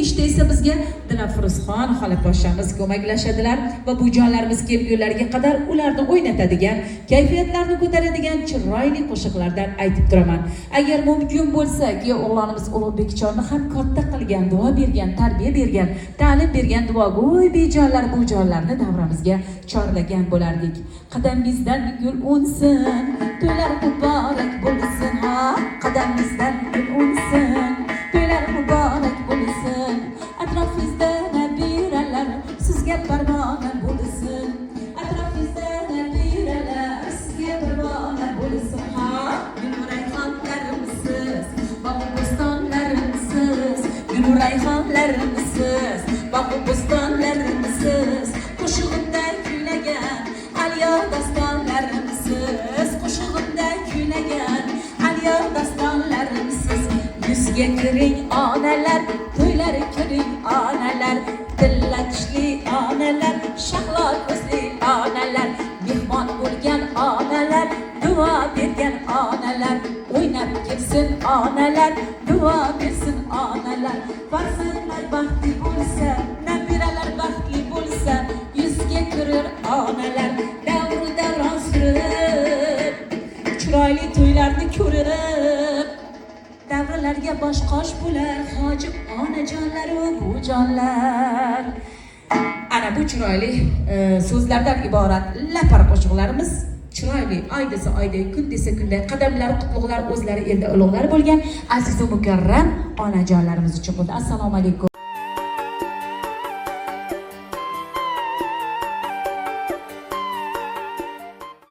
ishda esa bizga Dilafruzxon xolaposhamiz ko'maklashadilar va bu jonlarimiz kelgunlariga qadar ularni o'ynatadigan, kayfiyatlarini ko'taradigan chiroyli qo'shiqlardan aytib turaman. Agar mumkin bo'lsa, kuyov o'g'lonimiz Ulug'bekjonni ham katta qilgan, duo bergan, tarbiya bergan, ta'lim bergan duogo'y bejonlar bu jonlarni davramizga chorlagan bo'lardik. Qadamingizdan gul unsin, to'ylar muborak bo'lsin, ha, qadamingizdan gul unsin, to'ylar muborak bo'lsin. Atrofingizda nabiralar sizga parvona bo'lsin. Atrofingizda nabiralar sizga parvona bo'lsin, ha. Gul rayhonlarimsiz, bog'u bo'stonlarimsiz, gul rayhonlarimsiz, bog'u bo'stonlarimsiz, qo'shig'imda kuylagan alyor dostonlarimsiz, qo'shig'imda kuylagan alyor dostonlarimsiz. Yuzga kiring onalar, to'ylari kiring onalar, tilla tishli onalar, shahlo ko'zli onalar, mehmon bo'lgan onalar, duo bergan onalar, o'ynab kelsin onalar, duo bersin onalar. Farzandlar baxtli bo'lsa, nabiralar baxtli bo'lsa, yuzga kirir onalar, davru davron surib, chiroyli to'ylarni ko'rib, davralarga bosh qosh bo'lar hoji onajonlaru bu jonlar. Ana bu chiroyli so'zlardan iborat lapar qo'shiqlarimiz chiroyli oy desa oyday, kun desa kunday, qadamlari qutlug'lar, o'zlari elda ulug'lar bo'lgan azizu mukarram onajonlarimiz uchun bo'ldi. Assalomu alaykum.